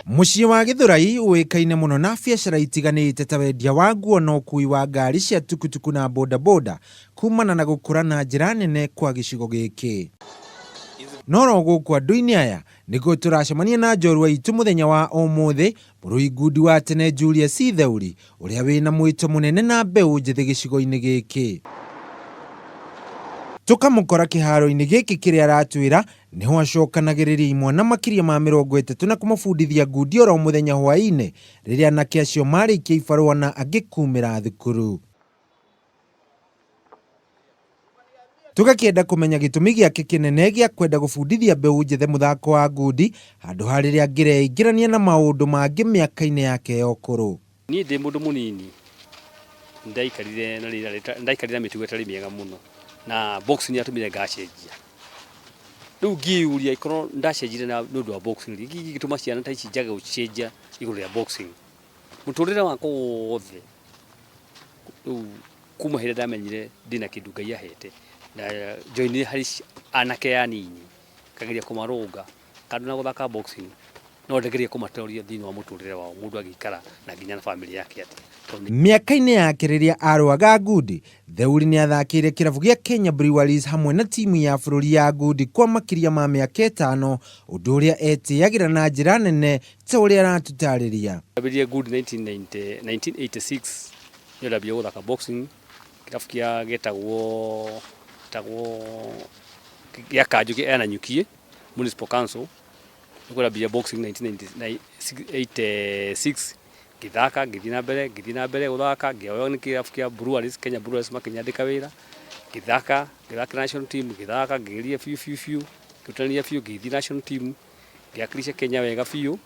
Mũciĩ wa Gĩthũrai ũĩkaine mũno na biacara itiganĩte ta wendia wa nguo na ũkui wa ngari cia tukutuku na bodaboda kumana na gũkũra na njĩra nene kwa gĩcigo gĩkĩ. No ro gũkũ andũ-inĩ aya nĩkuo tũracemania na njorua itũ mũthenya wa ũmũthĩ, mũrũi ngundi wa tene Julius Theuri, ũrĩa wĩna mwĩto mũnene na mbeũ njĩthĩ gĩcigo-inĩ gĩkĩ. Tũkamũkora kĩharo-inĩ gĩkĩ kĩrĩa aratwĩra nĩho acokanagĩrĩria imwana makĩria ma 30 na kũmabundithia ngundi oro mũthenya hwaĩ-inĩ rĩrĩa anake acio marĩkia ibarũa na angĩ kumĩra thukuru. Tũgakĩenda kũmenya gĩtũmi gĩake kĩnene gĩa kwenda gũbundithia mbeũ njĩthĩ mũthako wa ngundi handũ ha rĩrĩa angĩreingĩrania na maũndũ mangĩ mĩaka-inĩ yake ya ũkũrũ. Niĩ ndĩ mũndũ mũnini ndaikarire na rĩera ndaikarire na mĩtugo ĩtarĩ mĩega mũno na boxing yatũmire ngacenjia. Rĩu ngĩyũria ĩkorwo ndacenjirie na nĩ ũndũ wa boxing rĩ, nĩkĩ gĩgĩtũma ciana ta ici njage gũcenjia igũrũ rĩa boxing? Mũtũrĩre wakwa wothe rĩu kuma hĩndĩ ĩrĩa ndamenyire ndĩna kĩndũ Ngai ahete, nda joinire harĩ anake anini ngageria kũmarũnga kando na gũthaka boxing no ndegerie kũmatoria thĩinĩ wa mũtũrĩre wao mũndũ agĩikara na nginya na bamĩrĩ yake atĩa. Mĩaka-inĩ yake rĩrĩa arũaga ngundi, Theuri nĩ athakĩire kĩrabu gĩa Kenya Breweries hamwe na timu ya bũrũri ya ngundi kwa makĩria ma mĩaka ĩtano, ũndũ ũrĩa etĩagĩra na njĩra nene ta ũrĩa aratũtarĩria. Ndambirie ngundi 1990 1986 nĩyo ndambirie gũthaka boxing kĩrabu kĩa gĩtagwo gĩtagwo gĩa kanjũ kĩa Nanyuki Municipal Council nĩkuo ndambirie boxing 1986 ngĩthaka ngĩthiĩ na mbere ngĩthiĩ na mbere gũthaka ngĩoywo nĩ kĩrabu kĩa Breweries Kenya Breweries makĩnyandĩka wĩra ngĩthaka ngĩthakĩra national team ngĩthaka ngĩgeria biũ biũ biũ ngĩrutanĩria biũ ngĩthiĩ national team ngĩwakilisha Kenya wega biũ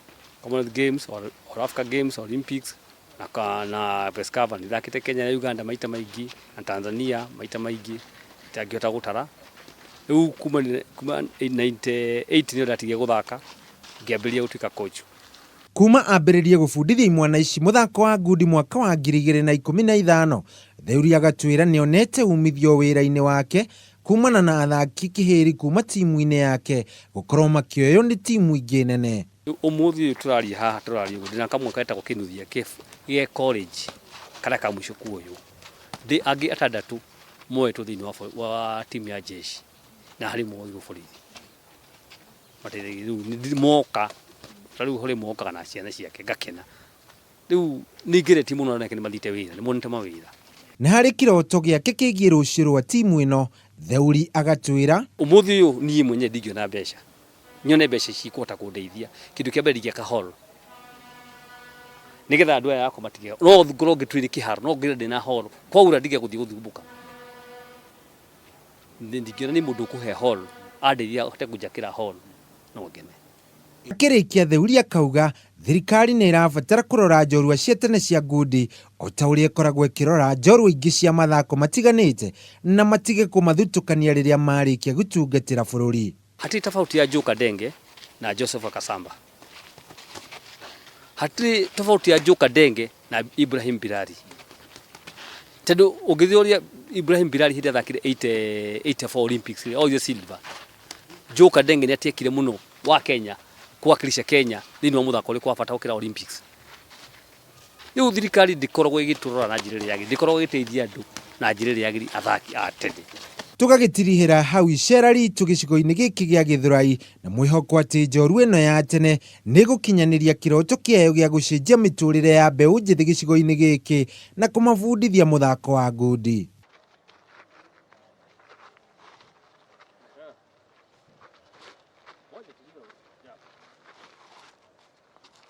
Commonwealth Games or Africa Games Olympics na, na CECAFA nĩthakĩte Kenya na Uganda maita maingĩ na Tanzania maita maingĩ itangĩhota gũtara rĩu kuma kuma 98 nĩyo ndatigire gũthaka ngĩambĩrĩria gũtuĩka coach. Kuma ambĩrĩrie gũbundithia imwana ici mũthako wa ngundi mwaka wa 2015, Theuri agatwĩra nĩonete umithio wĩra-inĩ wake kumana na athaki kĩhĩri kuma timu-inĩ yake gũkorwo makĩoywo nĩ timu ingĩ nene. Ũmũthĩ ũyũ tũraria haha tũraria ũguo ndĩna kamwe getagwo Kĩnuthia ge college karĩa ka mũico kuoywo. Ndĩ angĩ atandatũ moetwo thĩinĩ wa, wa timu ya jeshi na harĩ moirwo borithi. Mateithagia rĩu moka ta rĩu harĩ mokaga na ciana ciake ngakena. Rĩu nĩ ngeretie mũno anake nĩ mathiĩte wĩra nĩ monete mawĩra. Na harĩ kĩroto gĩake kĩgiĩ rũciũ rwa timu ĩno, Theuri agatwĩra. Ũmũthĩ ũyũ niĩ mwenyewe ndingĩona mbeca nyone mbeca cikũhota kũndeithia kĩndũ kĩa mbere ndingĩaka hall nĩgetha andũ aya akwa matige no ngorwo ngĩtwĩrĩ kĩharo no ngĩre ndĩna hall kwaura ndige gũthiĩ gũthumbũka ndingĩona nĩ mũndũ ũkũhe hall andeithia hote kũnjakĩra hall no ngene. Akĩrĩkia Theuri akauga thirikari nĩ ĩrabatara kũrora njorua cia tene cia ngundi o ta ũrĩa ĩkoragwo ĩkĩrora njorua ingĩ cia mathako matiganĩte na matige kũmathutũkania rĩrĩa marĩkia gũtungatĩra bũrũri. Hatirĩ tofauti ya Joe Kadenge na Joseph Kasamba. Hatirĩ tofauti ya Joe Kadenge na Ibrahim Bilali. Tondũ ũngĩthiĩ ũrĩa Ibrahim Bilali hĩndĩ athakire 84 Olympics oire silver. Joe Kadenge nĩ atiekire mũno wa Kenya kuwakilisha Kenya thĩinĩ wa mũthako ũrĩkũ wa bata gũkĩra Olympics. Rĩu thirikari ndĩkoragwo ĩgĩtũrora na njĩra ĩrĩa yagĩrĩire, ndĩkoragwo ĩgĩteithia andũ na njĩra ĩrĩa yagĩrĩire athaki a tene. Tũgagĩtirihĩra hau icera ritũ gĩcigo-inĩ gĩkĩ gĩa Gĩthũrai na mwĩhoko atĩ njorua ĩno ya tene nĩ ĩgũkinyanĩria kĩroto kĩayo gĩa gũcenjia mĩtũrĩre ya mbeũ njĩthĩ gĩcigo-inĩ gĩkĩ na kũmabundithia mũthako wa ngundi.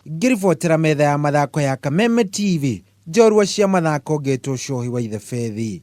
Ngĩribotera metha ya mathako ya Kameme TV, njorua cia mathako ngetwo Cohi wa Ithebethi.